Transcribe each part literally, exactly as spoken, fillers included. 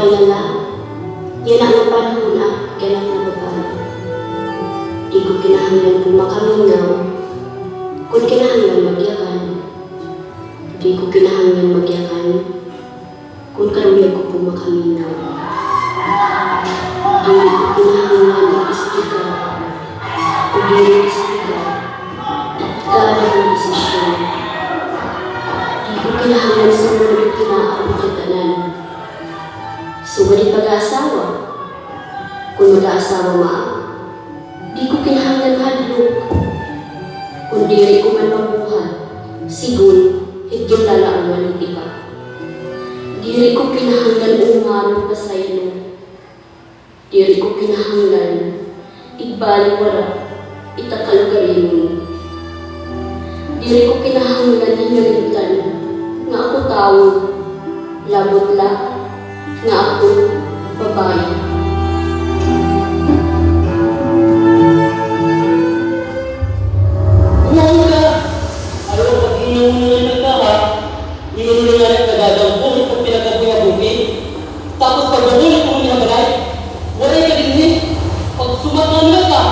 Lala, yana nga panahon, ak-, anak nga babaye. Di ko kinahanglan pumakamingaw kon kinahanglan magyakan. Di ko kinahanglan magyakan kon karuyag ko pumakamingaw. Diri ko kinahanglan ig-espligar o diri espligar kada akon desisyon. Di ko kinahanglan sumunod hit kinaabot ha tanan. Sugad hit pag-aasawa, kon mag-aasawa man ak, di ko kinahanglan hadlok kon diri ko man mabuhat, sigon hit ginlalaoman hit iba. Diri ko kinahanglan umaron pasaylo. Diri ko kinahanglan igbaliwara it ak kalugaringon. Diri ko kinahanglan hingalimtan nga ako tawo, labot la nga ako babaye. Kumaon ka! Ayaw paghingaw-hingaw ka, ha? Ingon na nga nagkadadang buhit pag pinakabuhi-buhi. Tapos pagbabulit ko niya balay, waray ka dinhi. Pagsumat nga naman ka,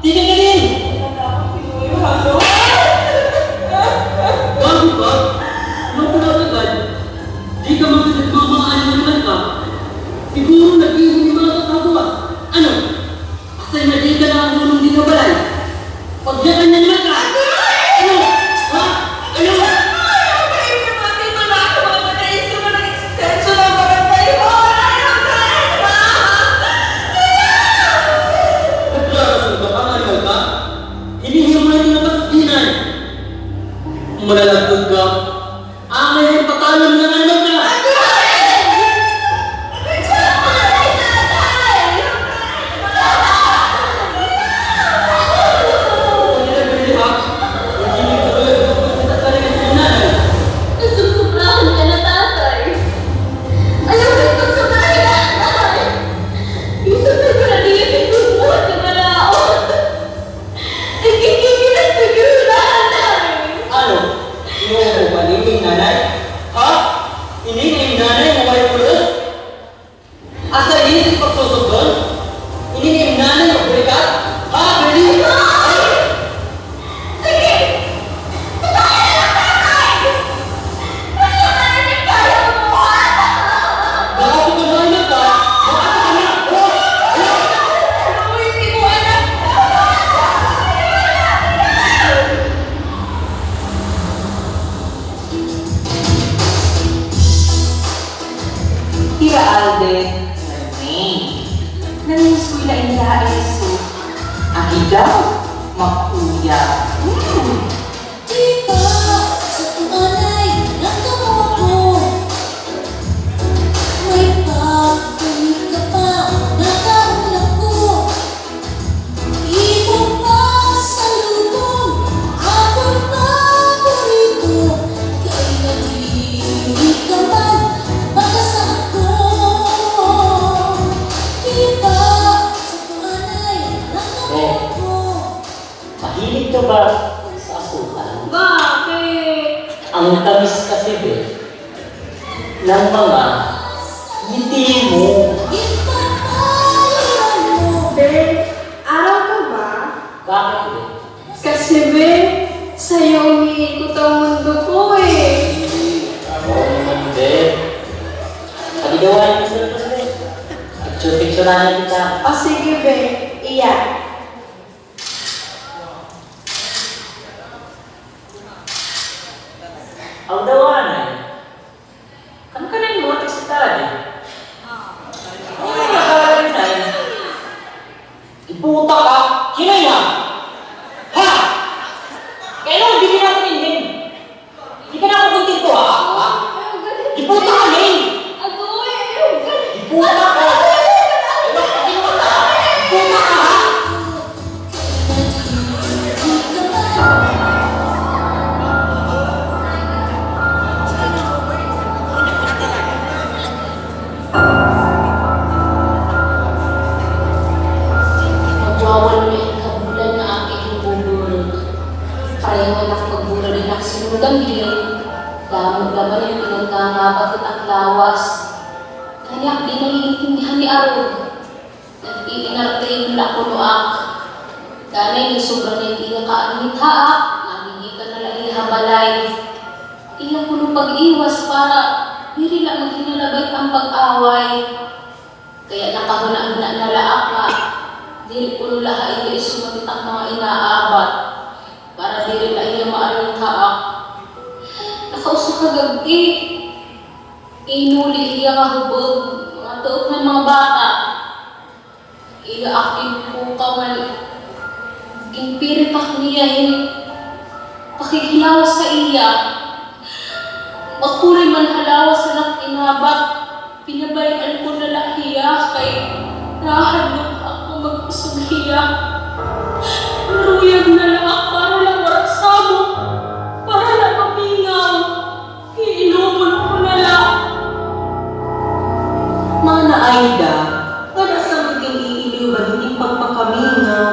tika ka din! Bago ka, mapula ka gad. Di ka magkagad mga animal ka. Siguro nag-iwan yung mga kakabuas. Ano? Asay na di ka nakahunong dito balay? Pagyakan na naman ka! Ano? Ha? Ano? Nagkarason ka, mga animal ka? Hinihimo na ito na pasdinan. Malalagkod ka. Amay, patalon na nga naman ka! Nagsusubrahan ka na, tatay. Ayaw ka pagsubrahan, tatay. Isip na ko na niya, pinagbubuhat ka na raon. Nagkikikilat na ka na, tatay. Ano? Inuubo ka ni iyong nanay? Ha? Ini nga iyong nanay nga waray pulos? Asa ini it pagsusugdon? Ini nga iyong nanay nga burikat? Ha, Bernie? Sige! Totoo na lang, tatay! Basta ka na rin kaya kumuha! Baka ako ka na, anak, ha? Baka ako ka na! Oh! Anak! Uy, hindi ko anak! Tira Alden, Rene. Nangingiskwela ini ha Esso. Agi daw, makuya. Hmm. Di ba sa tuanay ng kamot mo, may pagkulit ka pa, nakaulap ko. Imo pasalubong, akon paborito, kay nadiri ka man makasako. Di ba sa tuanay ng kamot mo? Mahilig ka ba sa asukal? Bakit? Ang tamis kasi, be, ng mga ngiti mo. Be, araw ka ba? Bakit, be? Kasi, be, sa'yo umiikot ang mundo ko, eh. Oo naman, be. Pagidawaan mo sa labas, be. Picture-picturean kita. O, sige, be. Iya. Aw, daw anay. Kan kanay mo, text ka di. Ano nga nakarin na yun? Iputa ka! Hinay na! Ha? Kaya naman, bibigyan natin yung name. Di ka na ako kontento, ha? Ha? Iputa ka, name! Iputa ka! Iputa ka, ha? Magwawalo na in kabulan nga ak iginbuburog. Pareho na ak pagburog in ak sinugdan, damo naman in pinagkangabat it ak lawas. Yak, di na iintindihan ni Arog. Nag-iinarte na la kuno ak. Danay, sobra na it iya kaanhi ha ak, nagigikan na la hiya ha balay. Iya kuno pag-iwas para diri la maghinalabay an pag-away. Kaya nakahunahuna na la ak nga diri kuno la ha iya isunod it ak mga inaabat, para diri la hiya maanhi ha ak. Nakausa ka gab-i, inuli hiya nga hubog, mga tuot nga mga bata. Iya ak ginpukaw ngan ginpirit ak niya hin pakighilawas ha iya. Makulay man ha lawas an ak inabat, pinabay-an ko na la hiya kay nahadlok ak nga magkusog hiya. Naruyag na la ak para la waray samok, para la mamingaw. Iinomon ko na la. Mana Aida, ngan asa man kay iinuman hin pagpakamingaw?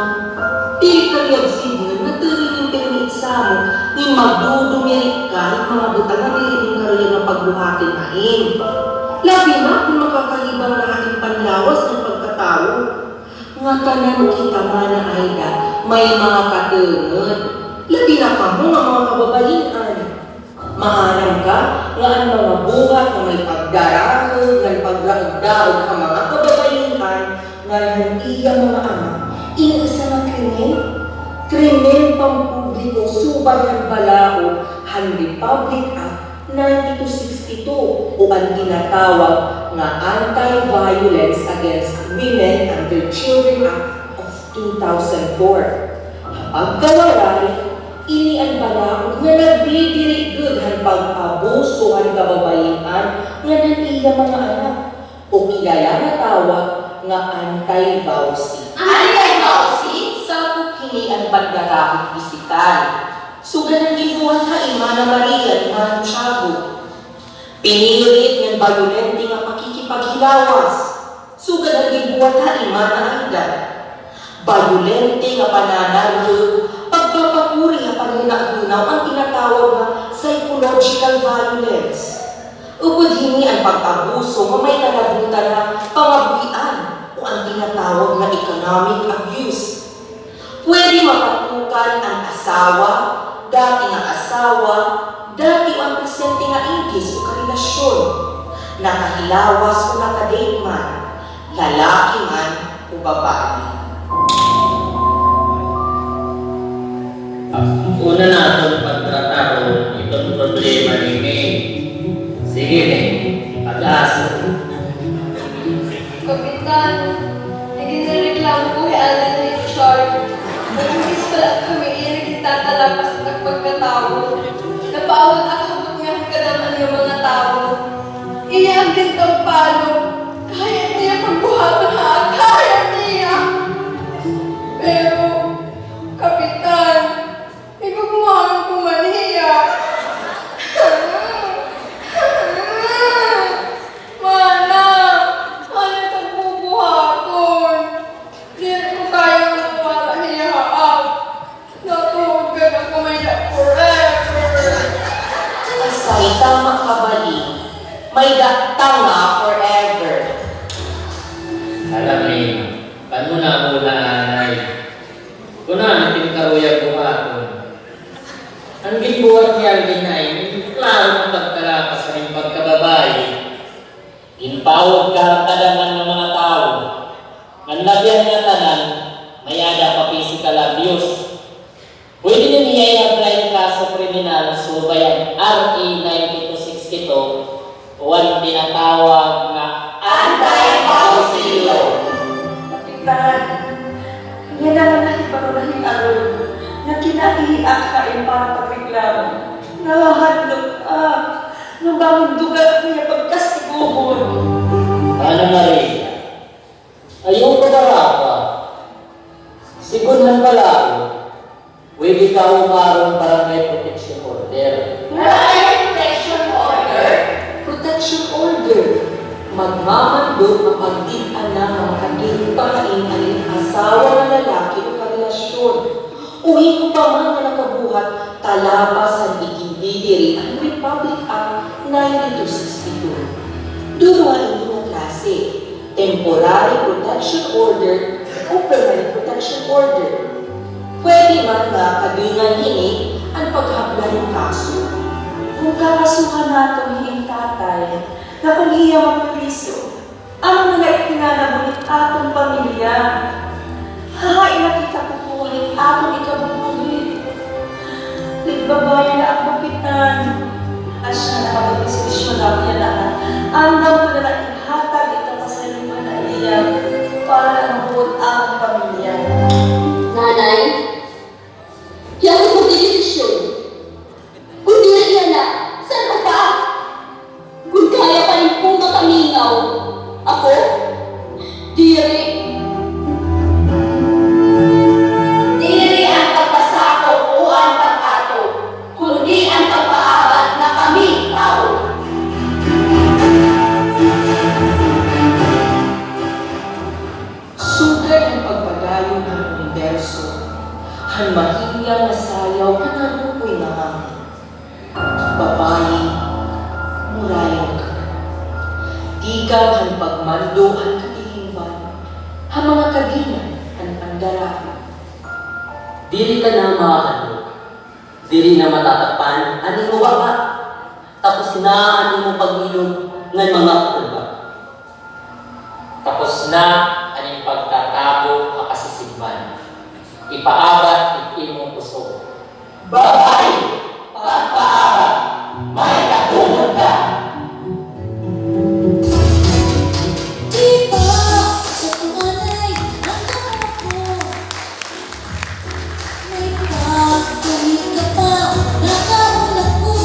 Diri karuyag sidngon nga turingon pirmi it samok, ngan magdudumirit ka hin mga butang nga diri nin karuyag nga pagbuhaton ha im. Labi na kon makakahibang na ha im panlawas ngan pagkatawo. Ngatanan kita, Mana Aida, may mga katungod. Labi na kamo nga mga kababayin-an. Maaram ka nga an mga buhat nga may pagdarahog ngan pagdaog-daog ha mga kababayin-an ngan han iya mga anak, ini usa nga krimen, krimen pampubliko subay han balaod han Republic Act ninety-two sixty-two o an tinatawag nga Anti-Violence Against Women and Their Children Act of two thousand four. Ha pagkawaray, ini an balaod nga nagdidiri gud han pag-abuso han kababayin-an ngan han iya mga anak, o kilala nga tawag nga anti-VAWC. Anti-VAWC? Sakop hini an pandarahog pisikal. Sugad han ginbuhat ha im, Mana Maria, Mana Tiago. Pinirit ngan bayolente nga pakikipaghilawas. Sugad han ginbuhat ha im, Mana Aida. Bayolente nga pananarhog, pagpapakuri ha panhunahunaw an tinatawag nga psychological violence. Upod hini an pag-abuso nga may kalabutan nga pangabuhian o an tinatawag nga economic abuse. Pwede mapatukan an asawa, dati nga asawa, dati o an presente nga igis o karelasyon, nakahilawas o naka-date man, lalaki man o babaye. Una naton pagtrataron iton problema nini. Sige, Neng, pag-asa. Kapitan, iginrereklamo ko hi Alden Richard. Nag-umpisa pa la kami iya nagkita talapas an pagkatawo. Napaawat ak ha butnga han kadam-an nga mga tawo. Iya an gintampalo. Kaya niya pagbuhaton ha ak, kaya niya. Pero, Kapitan, Igugmaon ko man hiya. Mana, ano it ak bubuhaton? Diri ko kaya nga mawara hiya ha ak. Natuod gad ako may-ada forever. Asay, tama ka, Bali. May-ada tanga forever. Alam mo, panhunahuna anay. Kuno, ano it im karuyag buhaton? An ginbuhat ni Alden ha im, klaro nga pagkalapas han im pagkababaye. Ginpawod ka han kadam-an nga mga tawo. Ngan labi han ngatanan, may-ada pa physical abuse. Pwede niyo hiya i-apply hin kaso kriminal subay han R A ninety-two sixty-two o an tinatawag nga anti-VAWC law. Kapitan, yana nga nahibaro na hi Arog nga kinaihi ak ha im para pagreklamo. Nahahadlok ak nga bangin dugan ak niya pagkastiguhon. Mana Maria, ayaw kabaraka. Sigon han balaod, pwede ka umaron barangay protection order. Barangay protection order? Protection order. Magmamando nga pagdid-an na nga makadiri pa ha im an im asawa nga lalaki o karelasyon, o hin-o pa man nga nakabuhat kalapas han igindidirean Republic Act ninety-two sixty-two. Duduha ini nga Temporary protection order o permanent protection order. Pwede man nga kadungan hini an paghabla hin kaso. Kon kakasuhan naton hi tatay nga kon hiya mapriso, ano na la it hinanabo hit aton pamilya? Hain na kita kukuha hit aton ikabubuhi? Nagbabayan na an kapitan. Asya na, magdesisyon na ako yana. Andam ko na la ihatag it kapasayloan ha iya para la mabuot an pamilya. Nanay, hiya ko magdedesisyon. Kon diri yana, san-o pa? Kon kaya pa rin po makamingaw, ako? Diri. Diri an pagpasakop o an pag-ato, kundi an pagpaabat nga kami tawo. Sugad han pagpadayon han uniberso, han mahiya nga sayaw han harupoy nga hangin. Babaye, murayaw ka. Tikang han pagmando han katilingban, ha mga kadena han pandaraya. Diri ka na makakadlok. Diri na matatakpan an imo baba. Tapos na an imo pag-ilog ngan mga kulba. Tapos na an imo pagtatago ha kasisigban. Ipaabat it imo kusog. Babaye, pagpaabat, may katumod ka. Di ba sa tunay ang kamot mo? May pagkalit ka pa, nakaulap ko.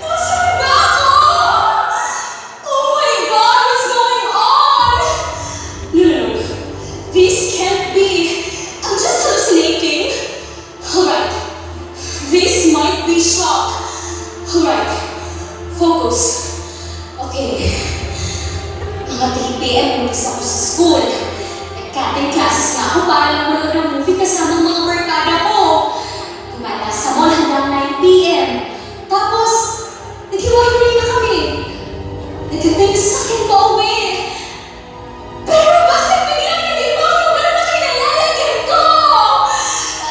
Nasaan ba ako? Oh my God, what's going on? No, no, no. This can't be. I'm just hallucinating. Alright. This might be shock. Alright. Focus. Okay. Mga three P M, umalis ako sa school. Nag-cutting classes nga ako para lang manood ng movie kasama ang mga barkada ko. Gumala sa mall hanggang nine P M. Tapos, naghiwa-hiwalay na kami. Nagkatay na sa akin pauwi. Pero bakit biglang nag-iba ang lugar na kinalalagyan ko?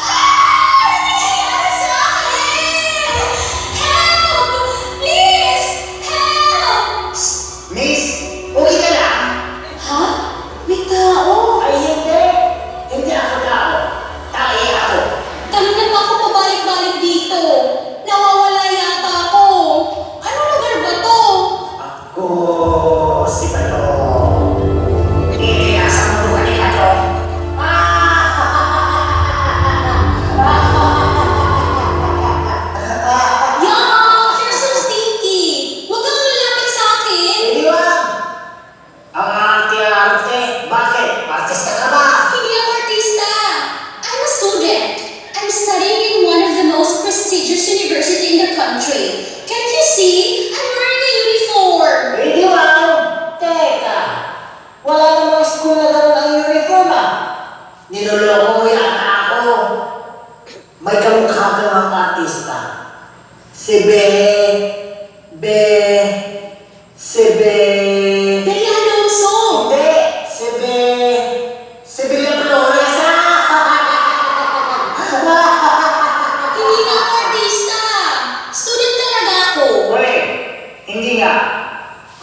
Ah! Ano nangyayari sa akin? Help! Please! Help! Miss, okay ka lang? Ha? May tao? Ay, hindi. Hindi ako tao. Tae ako. Kanina pa ako pabalik-balik dito. Nawawala yata ako. Anong lugar ba 'to? Ako si Bato. Iniasa mo ka ni Bato? Yuck! You're so stinky! Huwag kang lalapit sa akin! Hindi, wag! Ang arte-arte. Bakit? Artista ka ba? Hindi ako artista. I'm a student. I'm studying in one of the most prestigious university in the country. Can't you see? I'm wearing a uniform. Hindi, wow. Teka. Wala namang school na ganun ang uniform, ah. Niloloko mo yata ako. May kamukha kang artista. Si Be, Be, Si Be- Bea Alonzo! Hindi! Si Be-, si Bea Flores! Hindi nga ako artista! Student talaga ako! Wait! Hindi nga!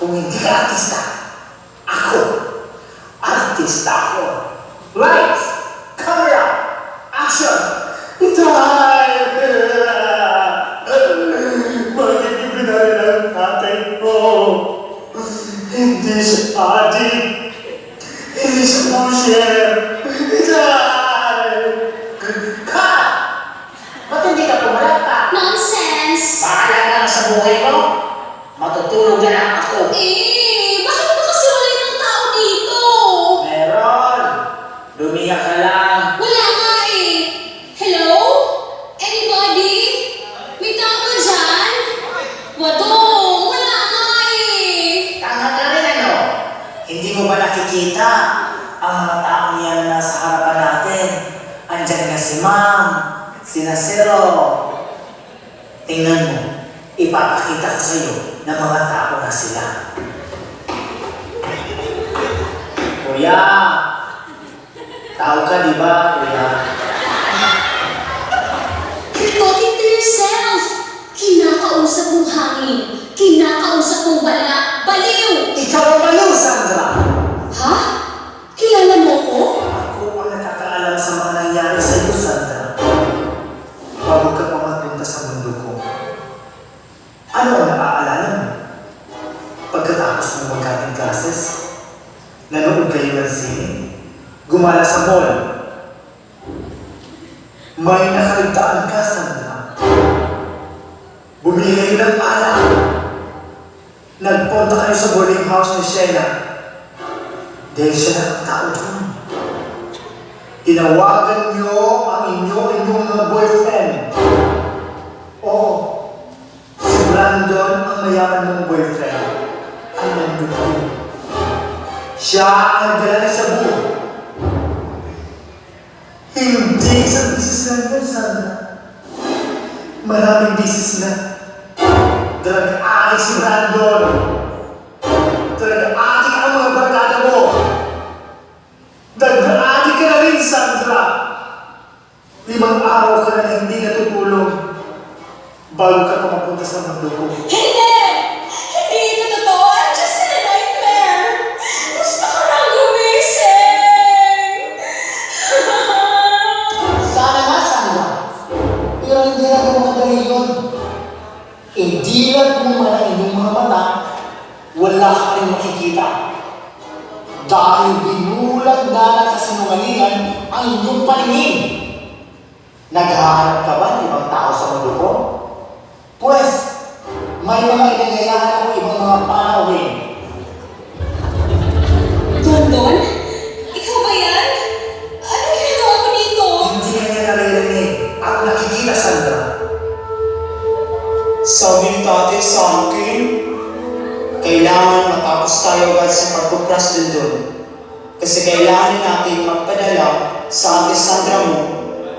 Kung hindi ka artista, ako! Artista ako. Lights! Camera! Action! Itay! Bakit niyo binaril ang tatay ko? Hindi siya adik. Hindi siya pusher. Itay! Cut! Ba't hindi ka pumalakpak? Nonsense! Bahala ka na sa buhay mo. Matutulog na lang ako. Eh, bakit ba kasi wala ibang tao dito? Meron. Lumiya ka lang. Wala nga eh. Hello? Nakikita ang mga tao niya na nasa harapan natin. Andyan nga si Ma'am, si Nasero. Tingnan mo, ipapakita ko sa'yo na mga tao na sila. Kuya, tao ka, di ba, kuya? You're talking to yourself! Kinakausap mong hangin, kinakausap mong wala, baliw! Ikaw ang baliw, Sandra! Ha? Kilala mo ko? Ako ang nakakaalam sa mga nangyari sa iyo, Sandra. Bago ka pa mapunta sa mundo ko, ano ang naaalala mo? Pagkatapos mo mag-cutting classes, nanood kayo ng sine, gumala sa mall. May nakaligtaan ka, Sandra. Bumili kayo ng alak. Nagpunta kayo sa boarding house ni Sheila dahil siya lang ang tao doon. Tinawagan niyo ang inyo, inyong mga boyfriend. Oo, si Brandon, ang mayaman mong boyfriend, ay nandun din. Siya ang nagdala ng shabu. Hindi isang beses lang yan, Sandra. Maraming beses na. Drug addict si Brandon. Drug addict ang mga barkada mo. Drug addict ka na rin, Sandra. Limang araw ka na na hindi natutulog. Bago ka pa mapunta sa mundo ko. Hindi! Hindi ito totoo! I'm just in a nightmare! Gusto ko nang gumising! Sana nga, Sandra. Pero hindi na ito madali yun. Hindi na gumana inyong mga mata, wala ka rin makikita. Dahil binulag na ng kasinungalingan ang inyong paningin. Naghahanap ka ba ng ibang tao sa mundo ko? Pwes, may mga inanyayahan akong ibang mga panauhin. Dondon? Ikaw ba yan? Anong ginagawa mo dito? Hindi ka niya naririnig. Ako nakikita, Sandra. Sabi ni Tatay sa akin, kailangan matapos tayo agad sa pagpupras, Dondon. Kasi kailangan natin magpadala sa Ate Sandra mo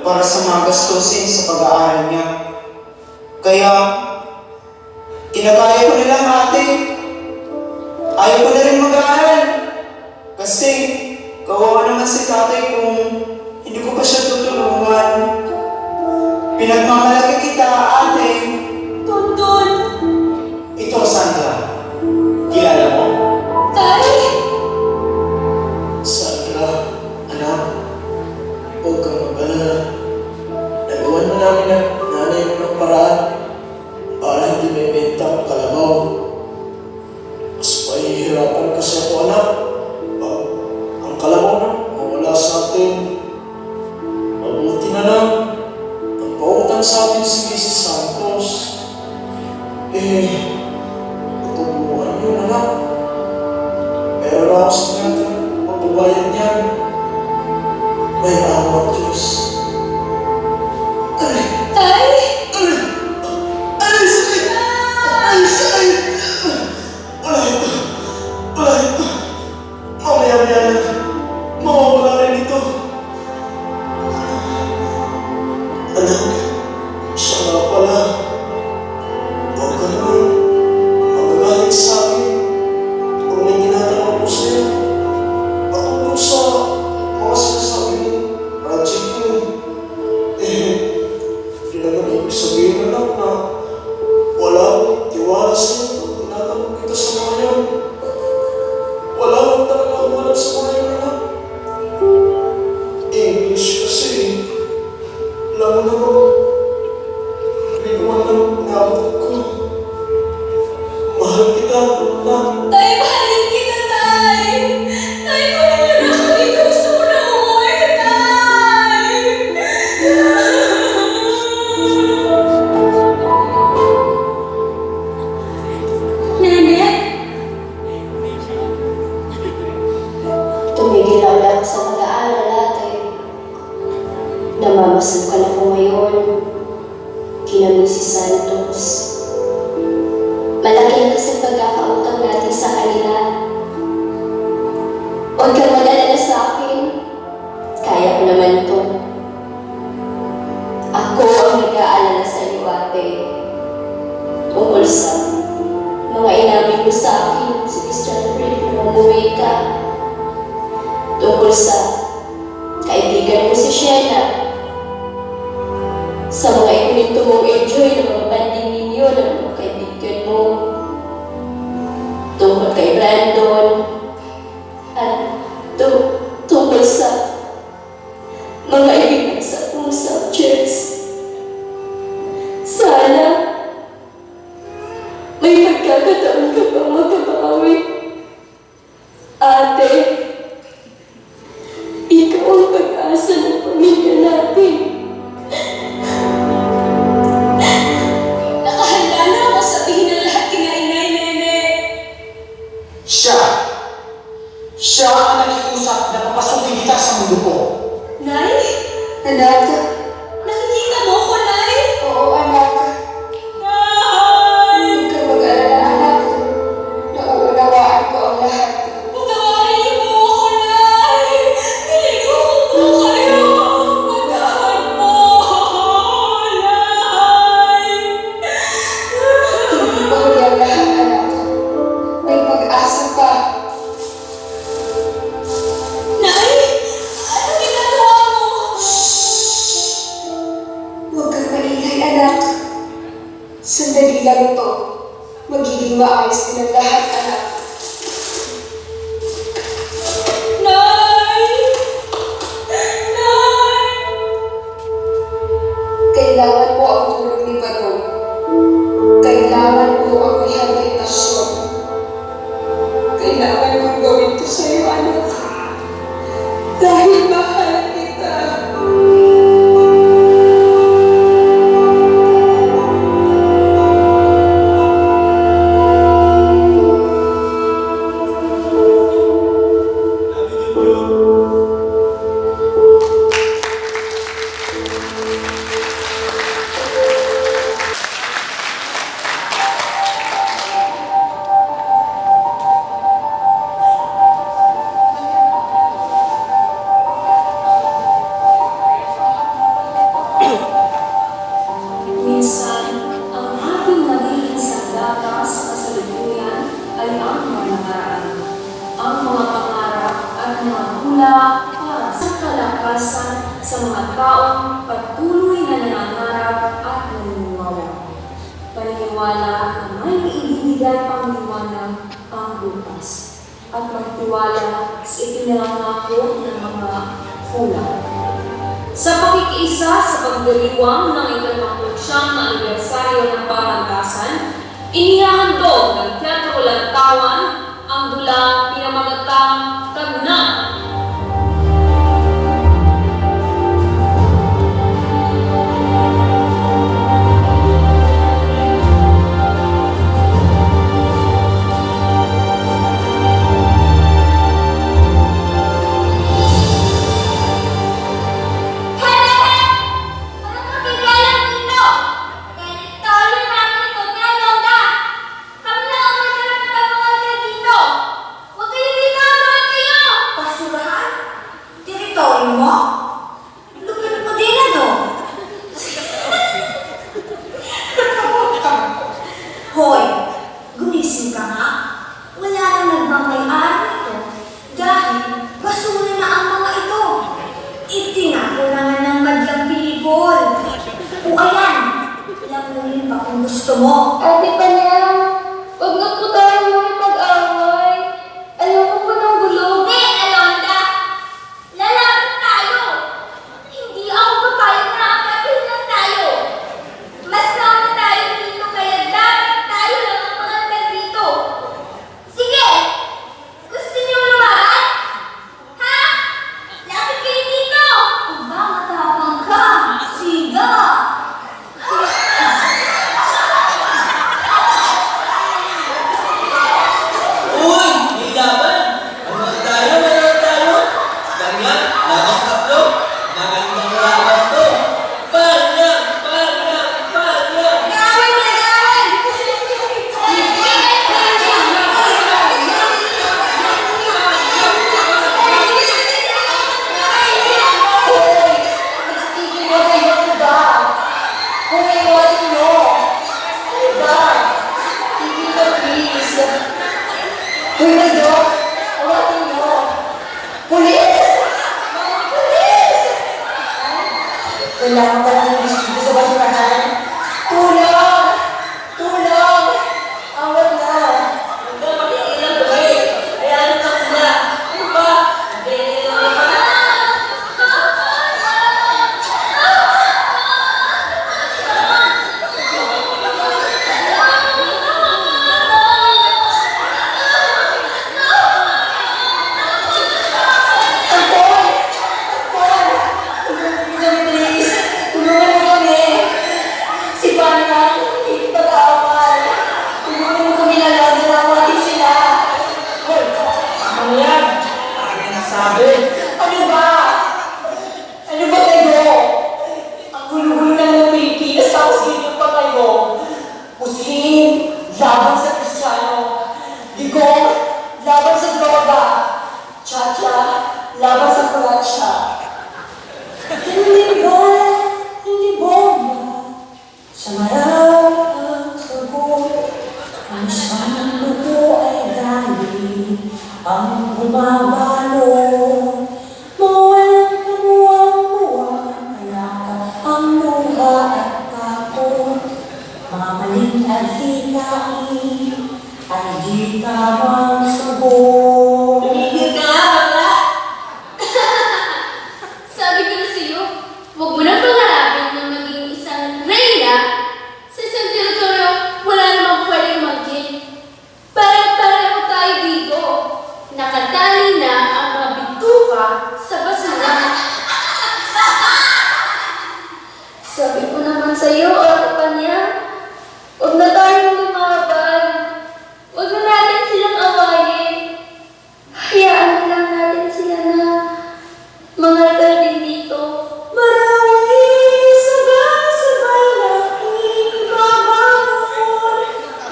para sa mga gastusin sa pag-aaral niya. Kaya, kinakaya ko na lang, Ate. Ayaw ko na rin mag-aaral. Kasi, kawawa naman si Tatay kung hindi ko pa siya tutulungan. Pinagmamalaki kita, Ate. Dondon! Ito, Sandra. Kilala mo? Tay! Sandra, anak, huwag kang mag-alala. Nagawan na namin ng nanay mo ng paraan para hindi maibenta ang kalabaw. Mas mahihirapan kasi ako, anak, pag ang kalabaw na mawala sa atin. Mabuti na lang, nagpautang sa atin si Misis Santos. Eh, matubuan yun, anak. Pero raos natin, magbabayad niyan. May awa ang Diyos. Aray! Tay! Aray! Aray, sakit! Aray, sakit! Wala ito. Wala ito. Mamaya-maya na. Mawawala rin ito. Anak, siya nga pala. Huwag ka naman magagalit sa akin kung may tinatanong ako sa'yo. Patungkol sa mga sinasabi mong project mo. Eh, hindi naman ibig sabihin, anak, na wala akong tiwala sa'yo pag tinatanong kita sa mga yan. Wala akong talaga akong alam sa mga yan, anak. English kasi, eh. Alam mo naman, hindi ko man alam kung naabot ko. Mahal kita, anak. Tay, mahalin kita, Tay! Tay, kunin niyo na ako dito. Gusto ko na umuwi, Tay! Nanay? Tumigil na ulit ako sa pag-aaral, Ate. Namamasukan ako ngayon kina Misis Santos. Malaki na kasi pagkakautang natin sa kanila. Uy ka. Tungkol sa kaibigan mo si Shena. Sa mga ikwento mong enjoy na mga bonding ninyo ng mga kaibigan mo. Tungkol kay Brandon. At tu-, tungkol sa mga ibinagsak mo sa church. Sana may pagkakataon ka pang makabawi. Ate, ikaw ang pag-asa ng pamilya natin. Nakahanda na ako sabihin ang lahat kina Inay Nene. Siya! Siya ang nakiusap na papasukin kita sa mundo ko. Nay? Anak? Nakikita mo ko, Nay? Oo, anak. Nay! Huwag kang mag-alala, anak. Nauunawaan ko ang lahat. Patawarin niyo po ako, Nay! Niloloko po kayo! Patawarin po ako, Nay! Hindi pa huli ang lahat, anak. May pag-asa pa. Nay! Anong ginagawa mo? Shh! Huwag kang maingay, anak. Sandali lang ito. Magiging maayos din ang lahat, anak. Nay! Nay! Kailangan mo ang tulong ni Barong. Kailangan mo ang rehabilitasyon. Kailangan kong gawin 'to sa'yo, anak. Dahil mahal kita. Minsan, ang ating nagiging sandata sa kasalukuyan ay ang mga nakaraan. Ang mga pangarap at mga hula para sa kalakasan sa mga taong patuloy na nangangarap at naniniwala. Paniniwala na may ibibigay pang liwanag ang bukas at magtiwala sa ipinangako ng mga hula. Sa pakikiisa sa pagdiriwang ng ikalimang putsyam na anibersaryo ng Pamantasan, inihahandog ng Teatro Lantawan ang dulang pinamagatang Tagna. Kami lang ang may karapat-dapat dito. Huwag kayo dito, mga Grabe! Ano ba? Ano ba kayo? Ang gulo-gulo na ng Pilipinas, tapos ganyan pa kayo. Muslim, laban sa Kristiyano. Digong, laban sa droga. Cha-cha, laban sa kuratsa. Hindi ba, hindi bomba. Sa marami ang sagot, ang isang dugo ay galing ang bumabalot. Mawalang kamuwang-muwang, kaya ka ang luha at takot. Mamaling at hikain ay di tamang sagot. Tumigil ka nga, bakla! Sabi ko na sa'yo, huwag mo nang pangarapin na maging isang reyna sa isang teritoryo wala namang pwedeng umangkin. Pare-pareho tayo dito. Nakatali na ang mga bituka sa basura. Sabi ko naman sa'yo, Ate Panya, huwag na tayong lumaban. Huwag na natin silang awayin. Hayaan na lang natin sila na mangalkal din dito. Marami sabay-sabay na ibabangon.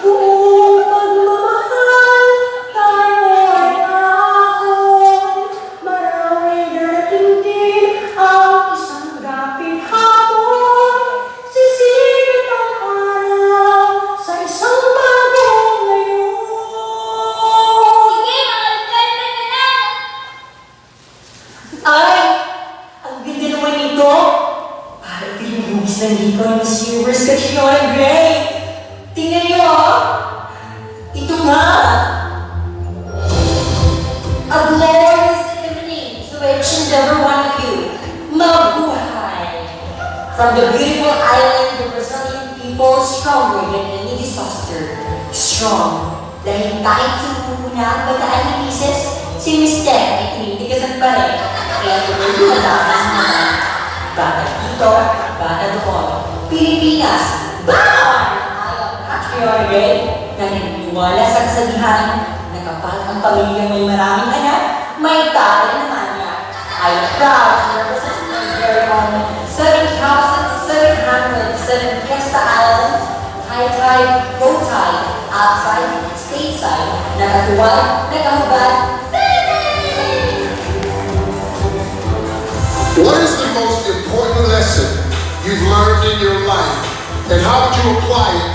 Buong pagmamahal tayo ay aahon. Marahil darating din ang isang dapit hapon. Sisikat ang araw sa isang bagong ngayon. Sige, mga lugar na lang. Ay, ang ganda naman nito. Para ito yung hugis ng hikaw ni Miss Universe Catriona Gray. Tingnan niyo, ah. Ito nga. A glorious evening to each and every one of you. Mabuhay! From the beautiful island, the resilient people, stronger than any disaster. Strong. Dahil kahit sumuko na ang bataan ni Mises, si Mister ay tinitigasan pa rin. Kaya tuloy lumalaban naman. Bata dito, bata doon. Pilipinas, bawal! I am patriotic, naniniwala sa kasabihan na kapag ang pamilyang may maraming anak, may tatay naman niya. I am proud to represent my very own seven thousand seven hundred seven Fiesta Islands, Taytay, Rotay, outside, stateside, nakatuwad, nakahubad, Philippines! What is the most important lesson you've learned in your life, and how would you apply it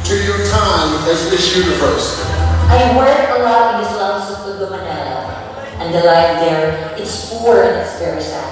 to your time as Miss Universe? I work a lot in the slums of Tondo, Manila, and the life there, it's poor and it's very sad.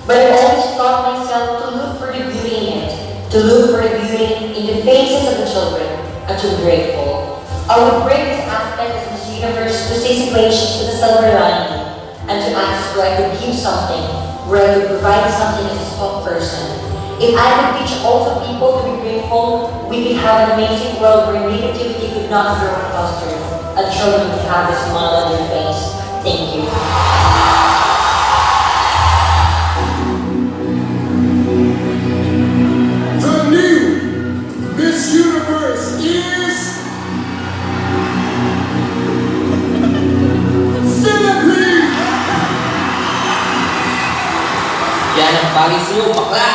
But I've always taught myself to look for the beauty in it, to look for the beauty in the faces of the children, and to be grateful. I would bring this aspect as Miss Universe to see situations with a silver lining, and to ask where I could give something, where I could provide something as a spokesperson. If I could teach also people to be grateful, we could have an amazing world where negativity could not grow and foster, and children could have a smile on their face. Thank you. The new Miss Universe is Philippines! Yan ang bagay sa'yo, bakla!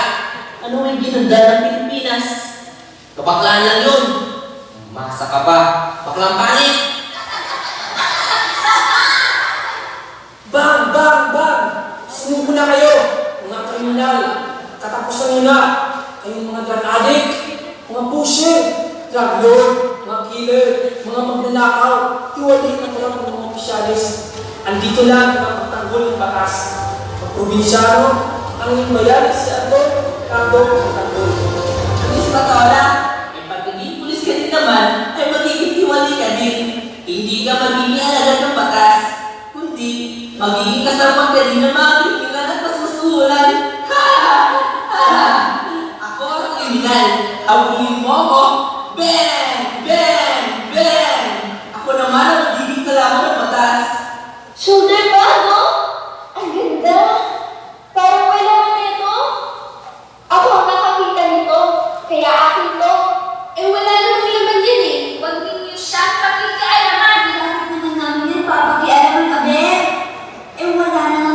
Ano ang ginanda ng Pilipinas? Kabaklaan lang yun. Umasa ka pa. Baklang pangit! Bang! Bang! Bang! Sumuko na kayo, mga kriminal. Katapusan niyo na. Kayong mga drug addict, mga pusher, drug lord, mga killer, mga magnanakaw, tiwaliin na kayo ng mga opisyalis. Andito lang ang pagtanggol ng batas. Pag probinsyano, ang inyong bayani si Anton, Cardo, ang tanggol. Miss Patora, eh, pag naging pulis ka din naman, ay magiging tiwali ka din. Hindi ka magiging alagad ng batas. Kundi, magiging kasama ka rin ng mga kriminal at masusulan. Ako ang kriminal. Habulin mo ako. Bang! Bang! Bang! Ako naman ang magiging kalaban ng batas. Shoulder bag, no? Ang ganda. Parang may laman nito. Ako ang nakakita nito, kaya akin 'to. Eh, wala namang laman 'yan, eh. Huwag ninyo siyang pakikialaman. Bakit naman namin 'yan papakialaman, abe? Eh, wala namang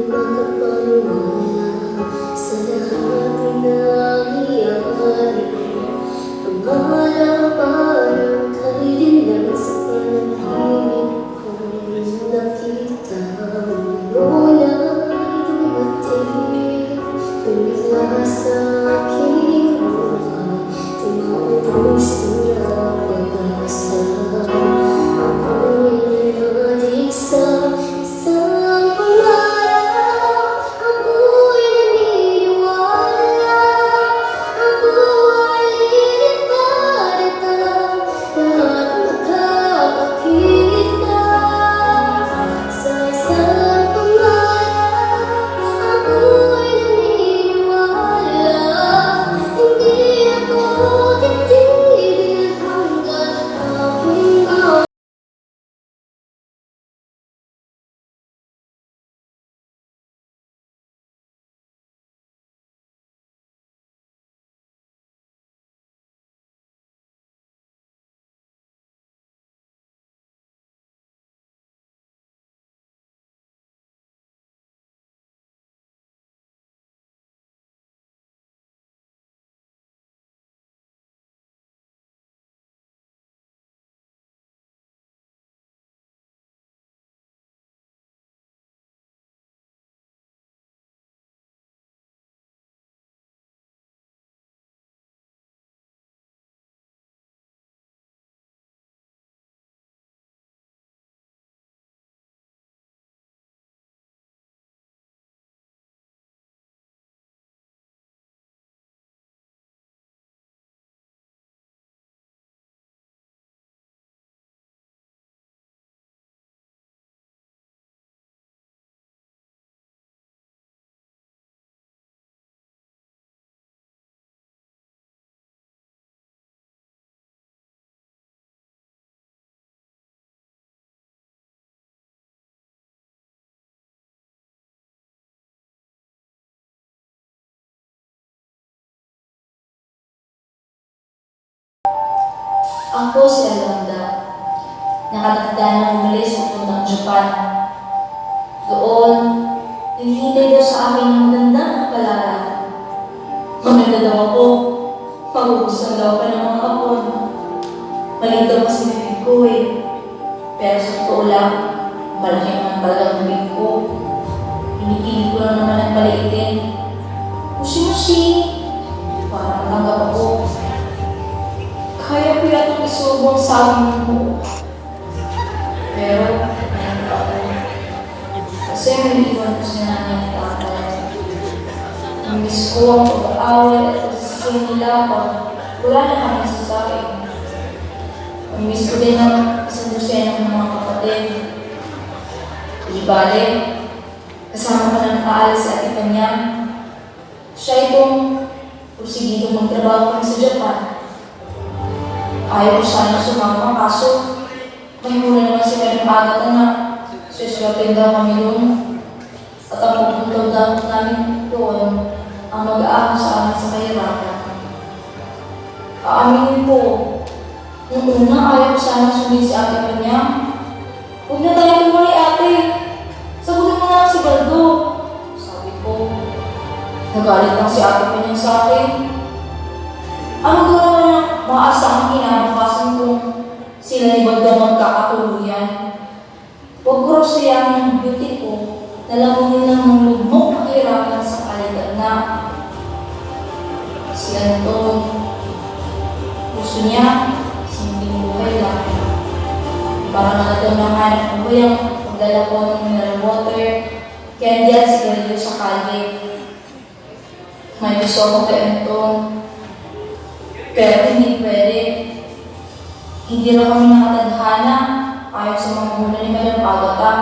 Makapaniwala sa lahat ng nangyayari. Ang mga parang kay din lang sa panaginip ko nakita mo na dumating. Tumingala sa aking buhay, tumaubos na pag-asa. Ako'y nanadig sa isang pangarap. Ako'y naniniwala. Ako ay lilipad at ang lahat makakakita sa isang pangarap. Ako'y naniniwala. Hindi ako titigil hanggang aking Ako si Alonda. Nakatakda na umalis papuntang Japan. Doon, naghihintay daw sa akin ang magandang kapalaran. Maganda daw ako. Magugustuhan daw ako ng mga hapon. Maliit daw kasi bibig ko eh. Pero sa totoo lang, malaki naman talaga ang bibig ko. Pinipili ko lang naman ang paliitin. Mushi-mushi! Para matanggap ako. Kaya ko yatang isubo ang sabi ng buo. Pero, naiiyak ako. Kasi naiwan ko si nanay at tatay. Namiss ko ang pag-aaway at pagsisisihan nila pag wala na kami sa saing. Namiss ko din ang isang dosena kong mga kapatid. Di bale, kasama ko na nakaalis si Ate Panyang. Siya itong porsigidong magtrabaho kami sa Japan. Ayaw ko sana sumama, kaso may hula naman si Madam Agatha na sweswertehin daw kami doon. At ang pagpunta daw namin doon ang mag-aahon sa amin sa kahirapan. Aaminin ko, noong una, ayaw ko sana sundin si Ate Panyang. "Huwag na tayo tuloy, Ate. Sagutin mo na lang si Baldo," sabi ko. Nagalit lang si Ate Panyang sa akin. Ano daw naman ang maaasahang kinabukasan kung sila ni Baldo ang magkakatuluyan? Huwag ko raw sayangin ang beauty ko na lamunin lang ng lugmok na kahirapan sa kalidad na. Si Anton, gusto niya, simpleng buhay lang. Para nga daw nahanap buhay ang paglalako ng mineral water, candy at sigarilyo sa kalye. May gusto ako kay Anton. Pero hindi pwede. Hindi raw kami nakatadhana ayon sa mga hula ni Madam Agatha.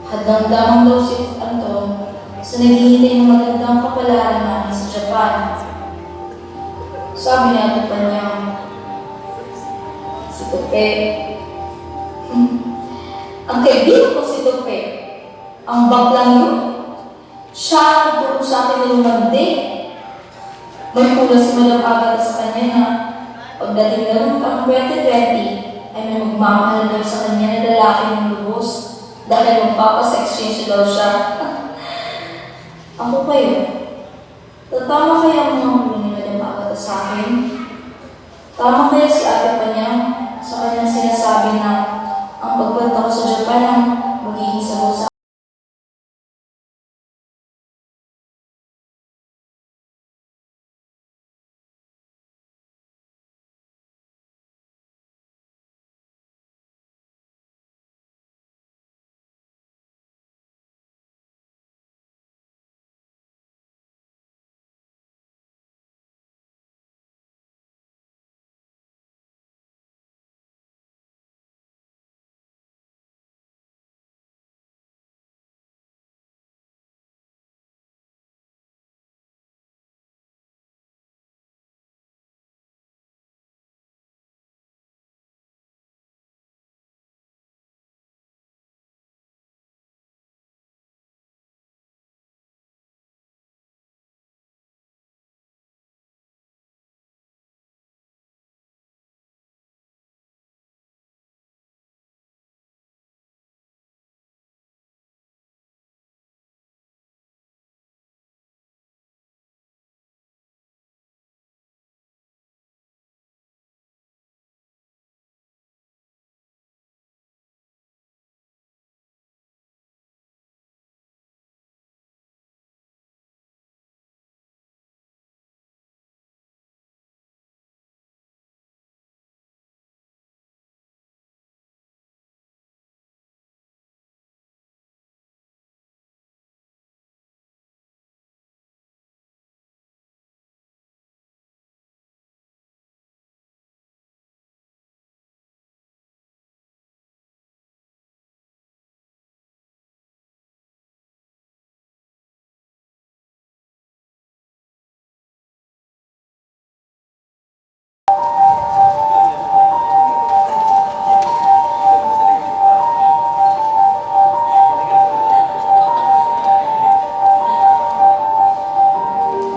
Hadlang lamang daw si Anton sa naghihintay ng magandang kapalaran namin sa Japan. Sabi ni Ate Panyang, "Si Tope." Ang kaibigan ko si Tope. Ang baklang yun. Siya ang nagturo sa akin na lumandi. May hula si Madam Agatha sa kanya na pagdating daw ng taong twenty twenty, ay may magmamahal daw sa kanya na lalaki ng lubos dahil magpapa-sex change daw siya. Ako kaya? Tatama kaya an mga hula ni Madam Agatha sa akin? Tama kaya si Ate Panyang sa kanyang sinasabi na ang pagpunta ko sa Japan ang magiging sagot sa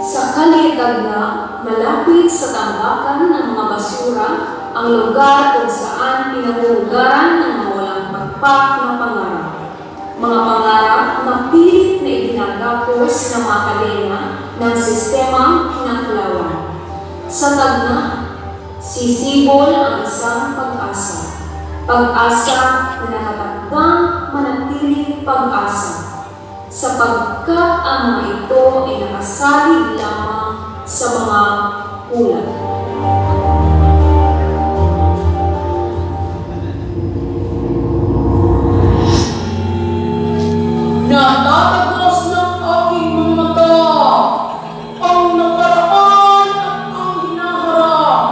Sa Caley, Tacna, malapit sa tambakan ng mga basura, ang lugar kung saan pinahulugaran ng mga walang pakpak na pangarap. Mga pangarap na pilit na iginagapos ng mga kadena ng sistemang kinaklawan. Sa Tacna, sisibol ang isang pag-asa. Pag-asa na nakatakdang manatiling pag-asa, sapagkat ang mga ito ay nakasalig lamang sa mga hula. Natatagos ng aking mga mata ang nakaraan at ang hinaharap.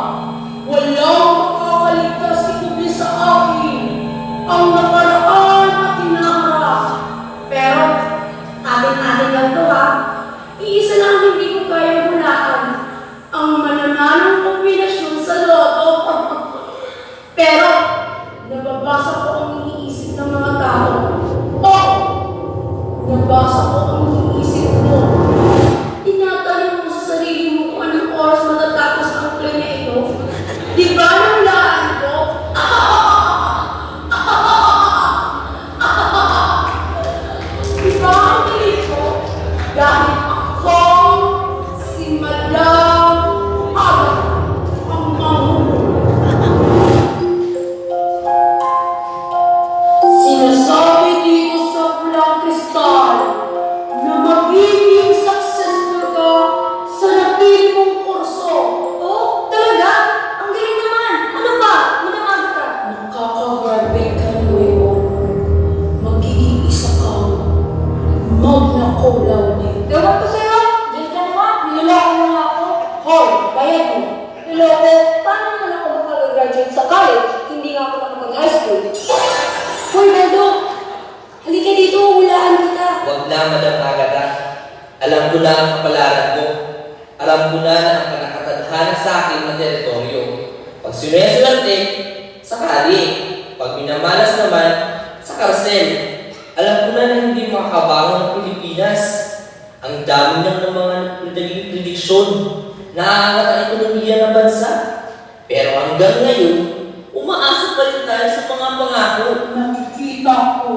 Walang makakaligtas ikubli sa akin ang nakaraan at hinaharap. Pero, atin-atin lang 'to, ha? Iisa lang ang hindi ko kayang hulaan, ang mananalong kombinasyon sa lotto. Pero, nababasa ko ang iniisip ng mga tao. Oo, nabasa ko ang iniisip mo. Tinatanim mo sa sarili mo kung anong oras matatapos ang play na ito. Di ba, nahulaan ko? Di ba ang galing ko? Dahil ako si Madam Aga ang manghuhula. Sinasabi dito sa Pulang Kristal na magiging successful ka sa napili mong kurso. Oh, talaga? Ang galing naman! Ano pa? Madam Agatha? Makaka-graduate ka ni Way Honor. Magiging isa kang magna cum laude. Ewan ko sa'yo. Diyan ka naman. Niloloko mo nga ako. Hoy, bayad mo. Niloloko? Paano naman ako makaka-graduate sa college? Hindi nga ako nakapag-high school. Hoy, Baldo! Halika dito, hulaan kita. Huwag na, Madam Agatha. Alam ko na ang kapalaran mo. Alam ko na na ang panakatadhana sa akin na teritoryo. Pag sinuwerte, sa kalye. Pag minamalas naman, sa karsel. Alam ko na na hindi makakabangon ang Pilipinas. Ang dami niyan ng mga naging prediksyon na aangat ang ekonomiya ng bansa. Pero hanggang ngayon, umaasa pa rin tayo sa mga pangako. Nakikita ko,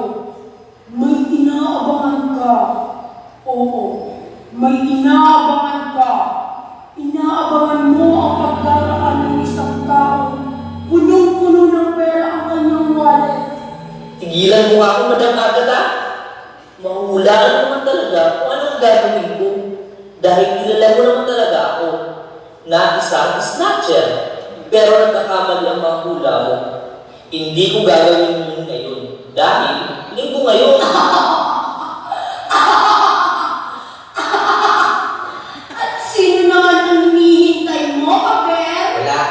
may inaabangan ka. Oo, May inaabangan ka. Inaabangan mo ang pagdaraan ng isang taong punong-puno ng pera ang kanyang wallet. Tigilan mo nga ako, Madam Agatha. Mahuhulaan mo naman talaga kung ano ang gagawin ko. Dahil kilala mo naman talaga ako na isang snatcher. Pero nagkakamali ang mga hula mo. Hindi ko gagawin yun ngayon. Dahil linggo ngayon. At sino naman ang hinihintay mo, Paper? Wala.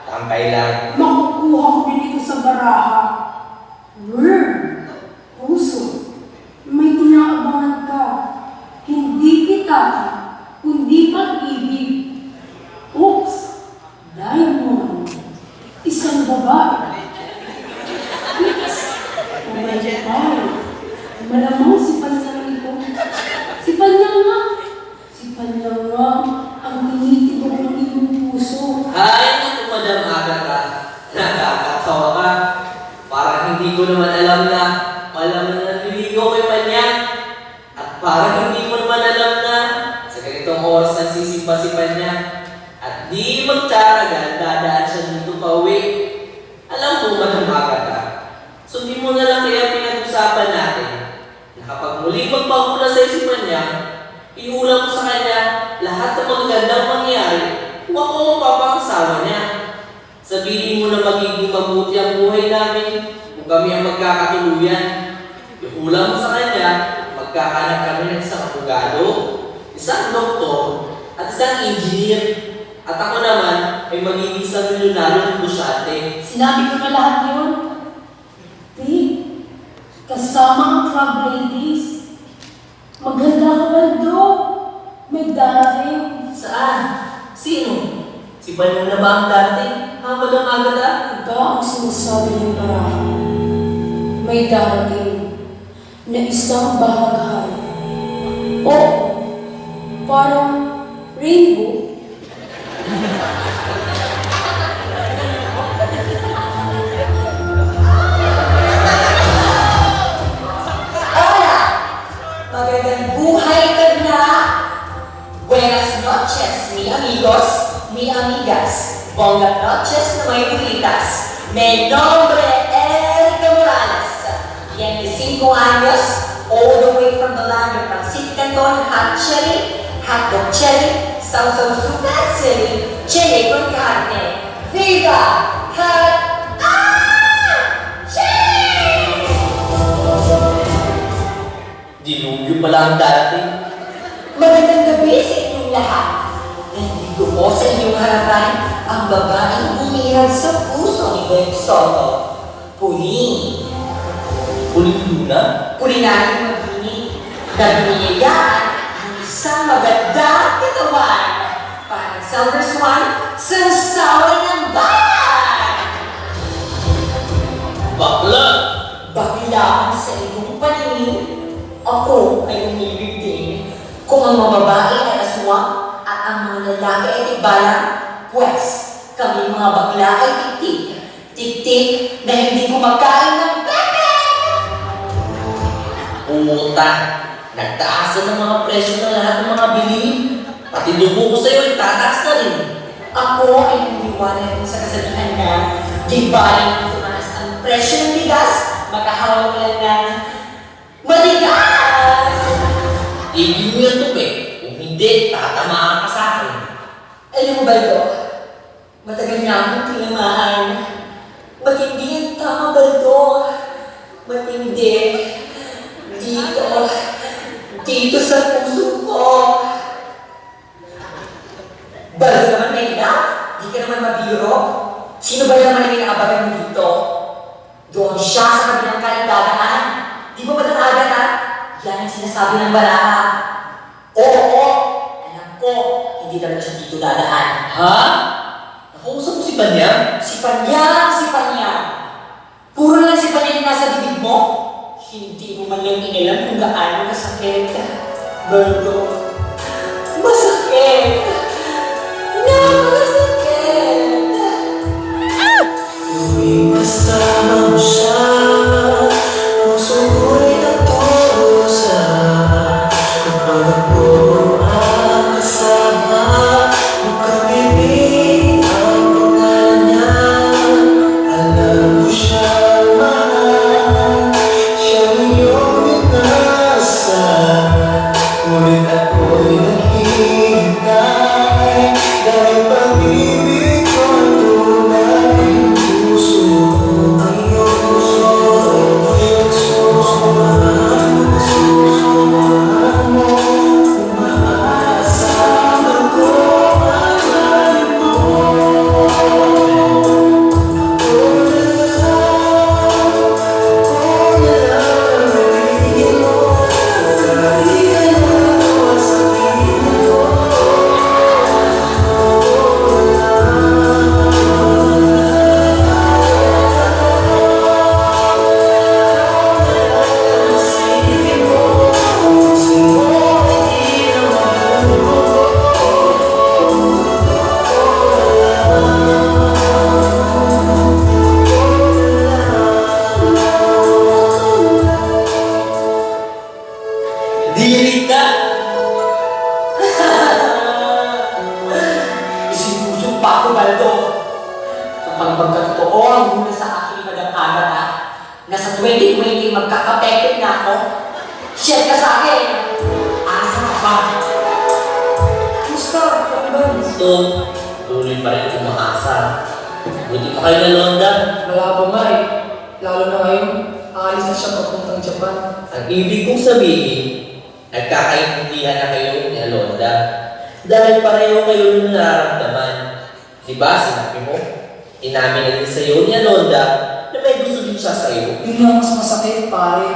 Tambay lang. Makukuha ko din ito sa baraha. Worm. Puso. May inaabangan ka. Hindi pitaka, kundi pag-ibig. Oops. Diamond. Isang babae. Oops. Oh my God. Malamang si Panyang ito. Si Panyang nga. Si Panyang nga ang tinitibok ng iyong puso. Ay, naku, Madam Agatha. Nakakatawa ka. Parang hindi ko naman alam na palaman na naliligaw kay Panyang. At parang hindi mo naman alam na sa ganitong oras nagsisimba si Panyang. At di magtatagal, dadaan siya dito pauwi. Alam mo, Madam Agatha, sundin mo na lang kaya ang pinag-usapan natin na kapag muling magpahula sa'yo si Panyang, ihula mo sa kanya lahat ng magagandang mangyayari kung ako ang mapapangasawa niya. Sabihin mo na magiging mabuti ang buhay namin kung kami ang magkakatuluyan. Ihula mo sa kanya, magkakahanap kami ng isang abogado, isang doktor, at isang engineer. At ako naman ay magiging isang milyonaryo negosyante. Sinabi ko na lahat yun. Babe, kasama ang club ladies. Maghanda ka, Baldo. May darating. Saan? Sino? Si Panyang na ba ang darating? Ha, Madam Agatha? Iba ang sinasabi ng baraha. May darating na isang bahaghari. Oo, parang rainbow. Hola! Magandang buhay, Tagna! Buenas noches, mi amigos, mi amigas. Bonga noches na may bulitas. Mi nombre Erica Morales. Beinticinco años, all the way from the land of Pancit Canton, hot chili, hotdog chili, sausaw suka chili, chili con carne. Viva Hot, ah! Chili! Dilubyo pala ang darating. Magandang gabi sa inyong lahat. Nandito po sa inyong harapan ang babaeng bumihag sa puso ni Boy Soto. Puli. Puli na? Puli na rin maghini. Nabinigyan ng isang magandang katawan. Parang summer swan, sasaway ng bayan. Bakla! Bakla ang sa inyong paningin. Ako ay umibig din. Kung ang mga babae ay aswang at ang mga lalaki ay tikbalang, pwes, kaming mga bakla ay tiktik. Tiktik na hindi kumakain ng pepe! Puta, nagtaas na ng mga presyo ng lahat ng mga bilihin. Pati dugo ko sa'yo, itataas na rin. Ako ay naniniwala din sa kasabihan na, di ba yung tumaas ang presyo ng bigas, makahawak lang ng matigas! Tigil mo yan, Tupe. Kung hindi, tatamaan ka sa akin. Alam mo ba ito? Matagal na akong tinamaan. Matindi ang tama, Baldo. Matindi. Dito. Dito sa puso ko. Baldo naman, may love. Di ka naman mabiro. Sino ba naman ang inaabangan mo dito? Doon siya sa kabilang kanan dadaan. Di ba, Madam Agatha? Yan ang sinasabi ng baraha. Oo, alam ko, hindi talaga siya dito dadaan. Ha? Nakausap mo si Panyang? Si Panyang, si Panyang. Puro na lang si Panyang yung nasa bibig mo. Hindi mo man lang inalam kung gaano kasakit. Baldo, masakit. Napakasakit. Tuwing kasama mo siya, puso ko'y natutusa. Kapag ako Hindi, magkakapekpek na ako. Share ka sa akin. Asa ka pa? Kumusta, Kuya Bans? Ito, tuloy pa rin umaasa. Buti pa kayo na Londa. Malabo nga eh. Lalo na ngayon, aalis na siya papuntang Japan. Ang ibig kong sabihin, nagkakaintindihan na kayo ni Alonda. Dahil pareho kayo ng nararamdaman. Di ba, sinabi mo? Inamin na din sa'yo ni Alonda na may gusto din siya sa'yo. Yun nga ang mas masakit, pare.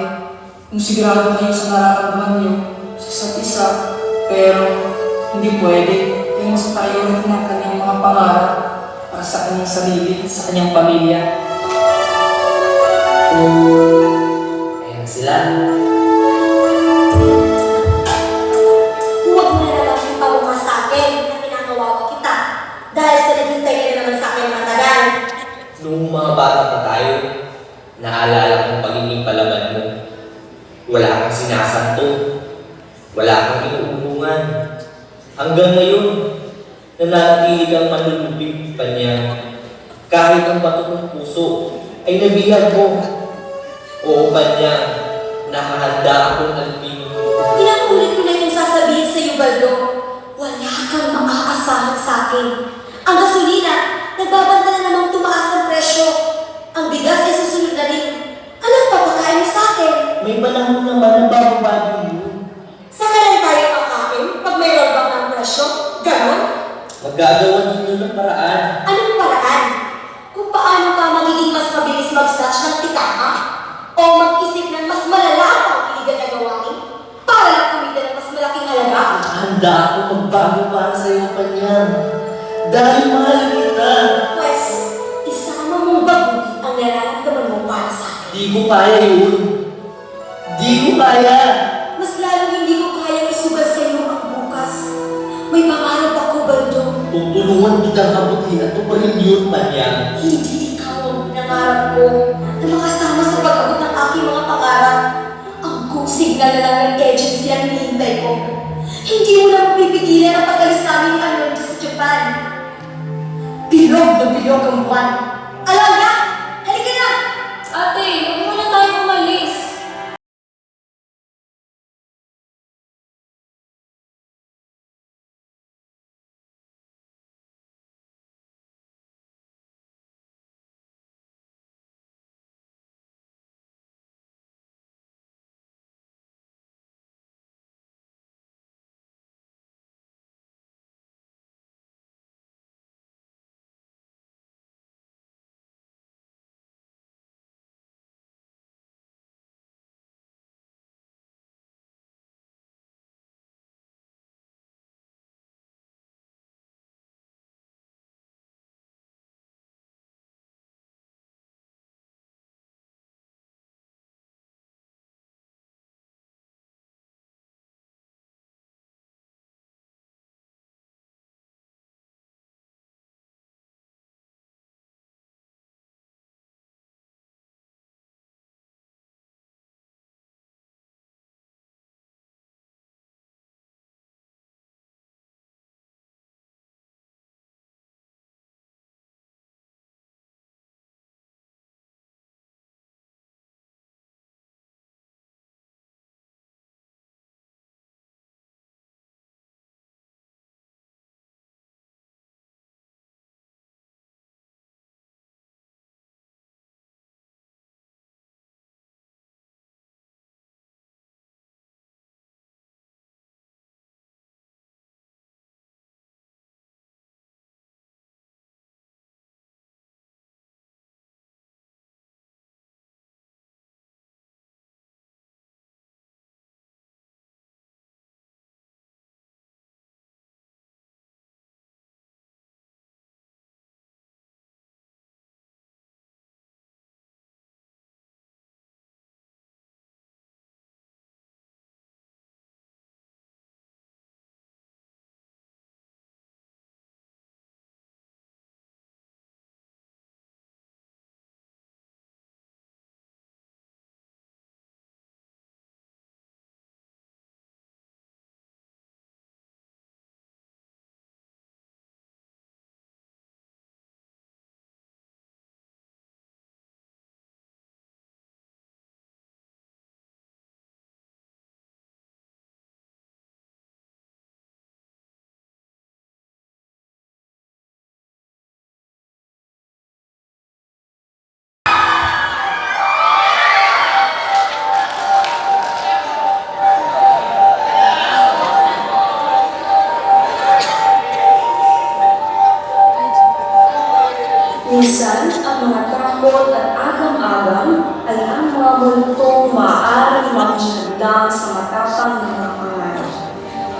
Kung sigurado kayo sa nararamdaman niyo sa isa't isa, pero hindi pwede. Kaya mas priority na ang kanyang mga pangarap para sa kanyang sarili, sa kanyang pamilya. Ayan sila. Huwag mo na naman ipamukha sa akin na kinakawawa kita dahil sa naghintay ka na naman sa akin na matagal. Noong mga bata pa tayo, naalala ko ang pagiging palaban mo. Wala kang sinasanto. Wala kang inuurungan. Hanggang ngayon, nananatili kang manlulupig, Panyang. Kahit ang bato kong puso ay nabihag mo. Oo, Panyang, nakahanda akong alipin. Ilang ulit ko na itong sasabihin sa iyo, Baldo. Wala kang maaasahan sa akin. Ang gasolina, nagbabanta na namang tumaas ang presyo. Ang bigas ay susunod na rin. Anong papakain mo sa akin? May panahon naman na bababa din yun. Saka lang tayo kakain pag may rollback ng presyo? Ganon? Magagawa ninyo ng paraan. Anong paraan? Kung paano ka magiging mas mabilis mag-snatch ng pitaka? O mag-isip ng mas malala pang iligal na gawain? Para lang kumita ng mas malaking halaga? Handa ako magbago para sa'yo, Panyang. Dahil mahal kita. Pwes, isama mong baguhin ang nararamdaman mo para sa akin. Di ko kaya yun. Di ko kaya. Mas lalong hindi ko kayang isugal sa iyo ang bukas. May pangarap ako, Baldo. Tutulungan kitang abutin at tuparin yun, Panyang. Hindi ikaw ang pinangarap ko na makasama sa pag-abot ng aking mga pangarap. Ang go signal na lang ng agency ang hinihintay ko. Hindi mo na mapipigilan ang pag-alis namin ni Alonda sa Japan. Bilog na bilog ang buwan. Alonda! Halika na! Ate, huwag muna tayo umalis.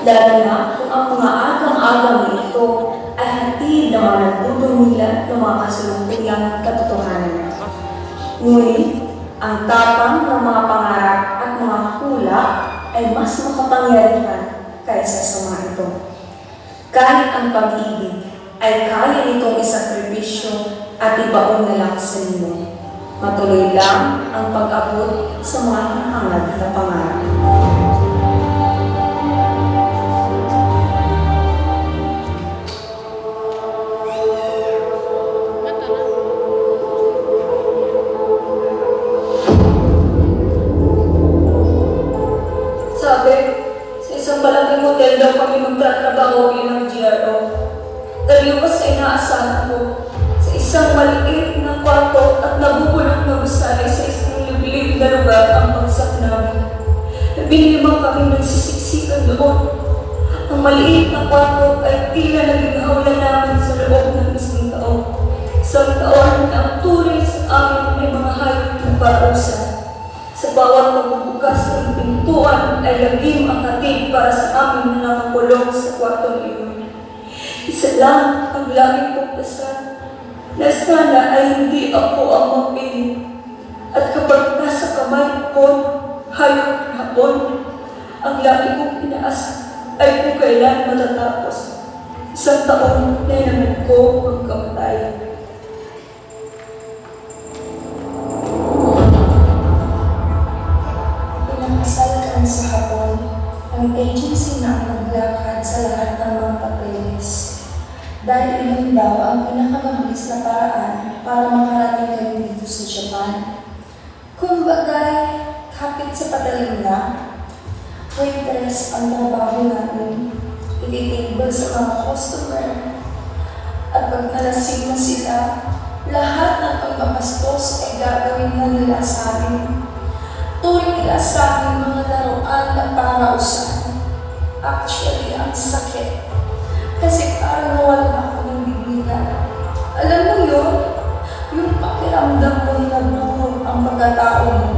Lalo na kung ang mga agam-agam na ito ay hatid ng mga nagdudumila ng mga kasalukuyang katotohanan. Ngunit, ang tapang ng mga pangarap at mga hula ay mas makapangyarihan kaysa sa mga ito. Kahit ang pag-ibig ay kaya nitong isakripisyo at ibaon na lang sa limot, matuloy lang ang pag-abot sa mga hinahangad na pangarap. Sabi, sa isang malaking hotel daw kami magtatrabaho bilang G R O. Taliwas sa inaasahan ko, sa isang maliit na kwarto at nabubulok na gusali sa isang liblib na lugar ang bagsak namin. Labinlima kaming nagsisiksikan doon. Ang maliit na kwarto ay tila naging hawla namin sa loob ng isang taon. Isang taon na ang tunay sa amin ay mga hayop na parusa. Sa bawat pagbubukas ng pintuan ay lagim ang hatid para sa aming mga nakakulong sa kwartong iyon. Isa lang ang lagi kong dasal, na sana ay hindi ako ang mapili. At kapag nasa kamay ko, hayop na ako, ang lagi kong inaasal ay kung kailan matatapos. Isang taon na hinamon ko ang kamatay. Pinakasal kami sa Hapon, ang agency na ang naglakad sa lahat ng mga papeles. Dahil iyon daw ang pinakamabilis na paraan para makarating kami dito sa Japan. Kumbaga'y kapit sa patalim na, waitress ang trabaho namin. Iti-table sa mga customer. At pag nalasing na sila, lahat ng pagmabastos ay gagawin na nila sa amin. Turing nila sa amin mga laruan na parausan. Actually, ang sakit. Kasi parang nawalan ako ng dignidad. Alam mo yun? Yung pakiramdam mo na buhok ang pagkatao mo.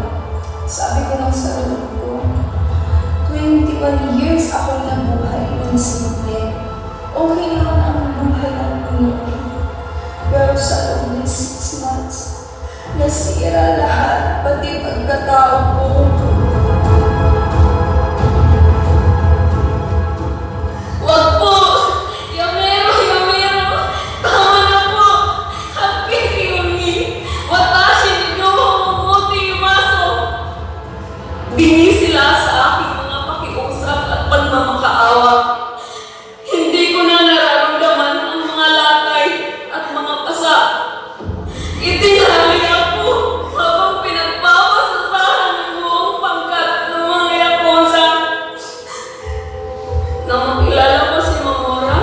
Sabi ko lang sa loob ko, twenty-one years akong nabuhay ng simple. Okay naman ang buhay ng puno. Pero sa loob ng six months, nasira lahat, pati pagkatao ko. Wag po! Yamero, yamero! Tama na po! Hakbit iyon ni Watashi ni Doho Momote Imaso! Dinhi sila sa aking mga pakiusap at pagmamakaawa. Hindi ko na nararamdaman ang mga latay at mga pasa. Itinali ako habang pinagpapasasahan ng buong pangkat ng mga yakuza. Nang makilala ko si Mamora,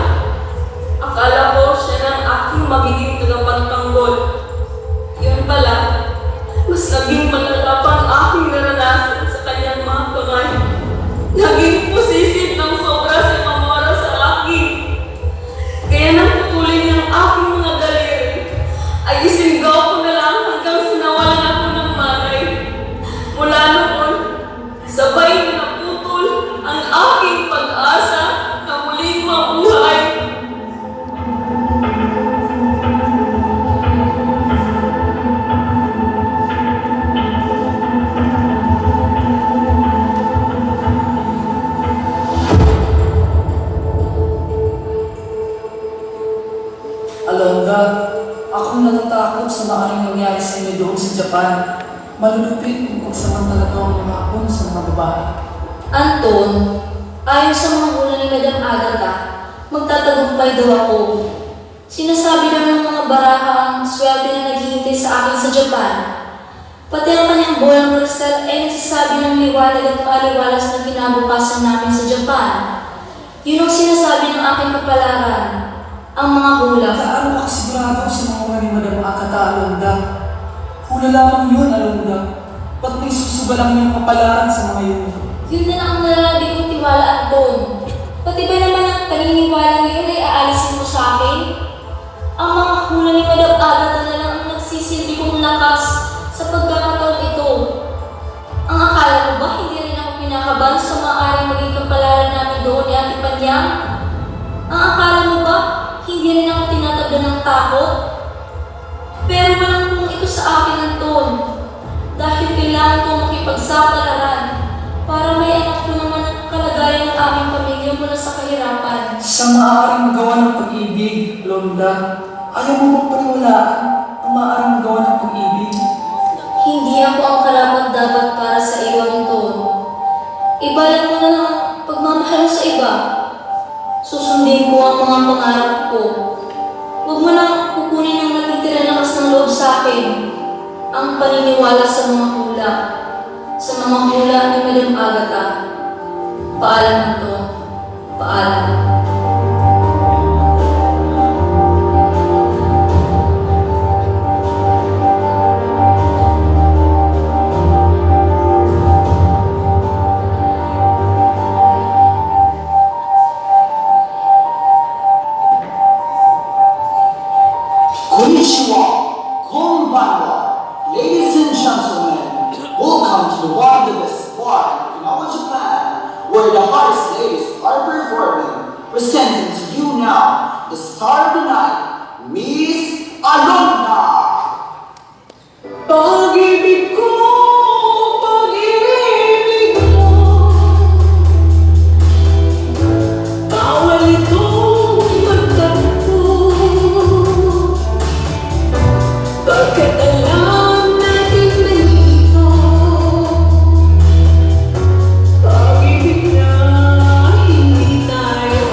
akala ko siya na ang aking magiging tagapagtanggol. Yun pala, mas naging malala pa ang aking naranasan sa kanyang mga kamay. Naging posesib ng sobra si Mamora sa akin. Kaya nang putulin niya ang aking mga daliri, ay isingaw ko na lang hanggang sa nawalan ako ng malay. Mula noon, sabay na naputol ang aking pag-asa na muling mabuhay. Alonda, ako natatakot sa maaaring mangyari sa inyo doon sa Japan. Malulupit kung pagsamantala daw ang mga Hapon sa mga babae. Anton, ayon sa mga hula ni Madam Agatha, magtatagumpay daw ako. Sinasabi daw ng mga baraha ang swerte na naghihintay sa akin sa Japan. Pati ang kanyang bolang kristal ay nagsasabi ng liwanag at maaliwalas na kinabukasan namin sa Japan. Yun ang sinasabi ng aking kapalaran, ang mga hula. Gaano ka kasigurado sa mga hula ni Madam Agatha, Alonda? Hula lamang yun, Alonda. Ba't mo isusugal ang iyong kapalaran sa mga yun? Yun na lang ang nalalagay kong tiwala, Anton. Pati ba naman ang paniniwalang yun ay aalisin mo sa akin? Ang mga hula ni Madam Agatha na lang ang nagsisilbi kong lakas sa pagkakataong ito. Ang akala mo ba hindi rin ako Kinakabahan sa maaaring maging kapalaran namin doon ni Ate Panyang. Ang akala mo ba, hindi rin ako tinatablan ng takot? Pero walang kulang ito sa akin, Anton, dahil kailangan kong makipagsapalaran para maiangat ko naman ang kalagayan ng aming pamilya mula sa kahirapan. Sa maaaring magawa ng pag-ibig, Lolda, ayaw mo bang paniwalaan ang maaaring magawa ng pag-ibig? Hindi ako ang karapat-dapat para sa iyo, Anton. Ibalat mo na lang ang pagmamahal mo sa iba. Susundin ko ang mga pangarap ko. Huwag mo nang kukunin ang natitirang lakas ng loob sa akin, ang paniniwala sa mga hula, sa mga hula ni Madam Agatha. Paalam, Anton. Paalam. こんにちは、こんばんは。 Ladies and gentlemen, welcome to the one of the best bar in Okinawa, Japan, where the hottest ladies are performing. Presenting to you now, the star of the night, Miss Alona. Pag-ibig ko, pag-ibig mo, bawal itong magtampo. Pagkat alam natin na ito, pag-ibig na hindi tayo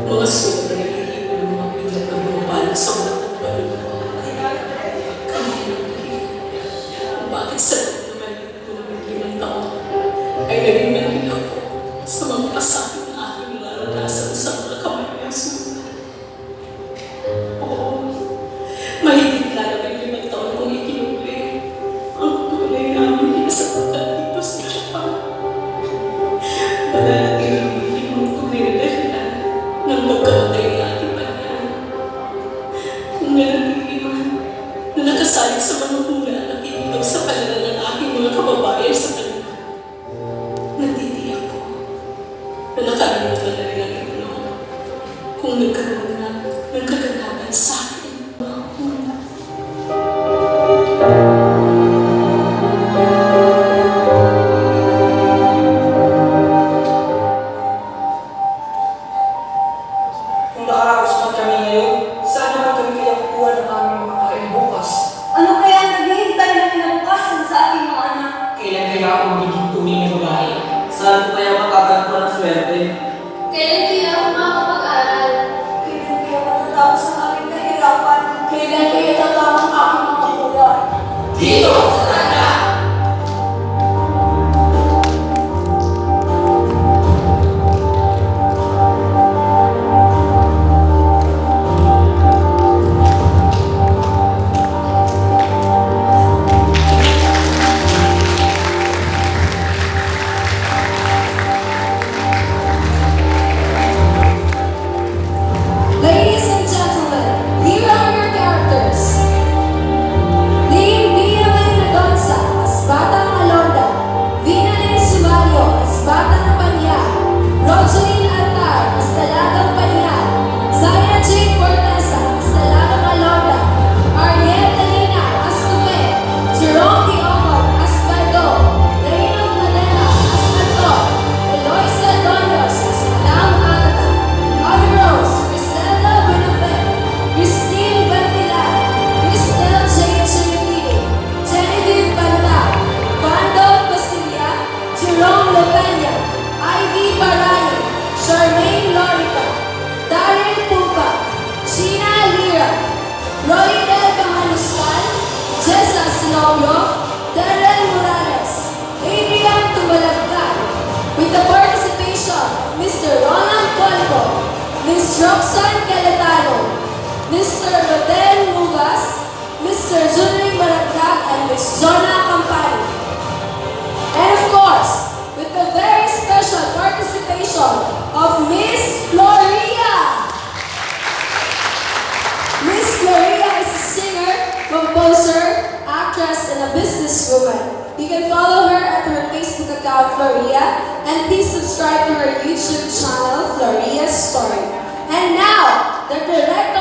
Mga sobra na nahihimo ng mga bigat na pumapalot sa mga kaluluwa. Kami, kung bakit sa loob ng maliit na limang taon ay naging nahil ako sa mga pasakit na aking nararanasan sa mga kamay ng sulat. Oo, mahigit na labing limang taon kong ikinuli ang tunay naming kinasapatan dito sa Japan. Wala na tinitili ang tunay na dahilan ng pagkamatay ni Ate Panyan. Kung nanatili man na nakasalig sa mga hula at nakikipagsapalan ng aking mga kababayan sa kanila, natitiyak ko na nakalimutan na nila ito noon kung nagkaroon na ng kaganapan sa akin. Kung nakaraos man kami ngayon, saan naman kami kaya kukuha ng aming makakain bukas? Ano kaya ang naghihintay na kinabukasan sa ating mga anak? Kailan kaya ako magiging tunay na babae? Saan ko kaya matatampuan ang swerte? Kailan kaya ako makakapag-aral? Kailan kaya matatapos ang aking kahirapan? Kailan kaya tatama ang aking mga kulang? Dito sa tanda! Ladies and gentlemen, here are your characters. Name Vina May Nadonsa as Batang Alonda, Vinalyn Sumario as Batang Panya, Rogeline Altar as Dalagang Panya, Zaya Jane Cortesa as Dalagang Alonda, Ariel Talina as Tupe, Jerome Diomon as Baldo, Reynold Madera as Anton, Eloisa Doños as Madam Agatha, Ate Rose, Griselda Buenafe, Christine Ventilar, Cristel J J Pili, Genevieve Banta, Vando Basilia, Jerome Lopena, Ivy Barani, Charmaine Lorica, Darren Pupa, Gina Lira, Roydel Camanuscal, Jessa Sinobio, Darrell Morales, Adrian Tumalagkan, with the participation of Mister Ronald Colco, Miss Roxanne Caletano, Mister Rodel Mugas, Mister Junring Maragdag, and Miss Jonah Campani. And of course, with the very special participation of Miss Gloria! Miss Gloria is a singer, composer, actress, and a businesswoman. You can follow her at her Facebook account, Gloria, and please subscribe to her YouTube channel, Gloria's Story. And now, the director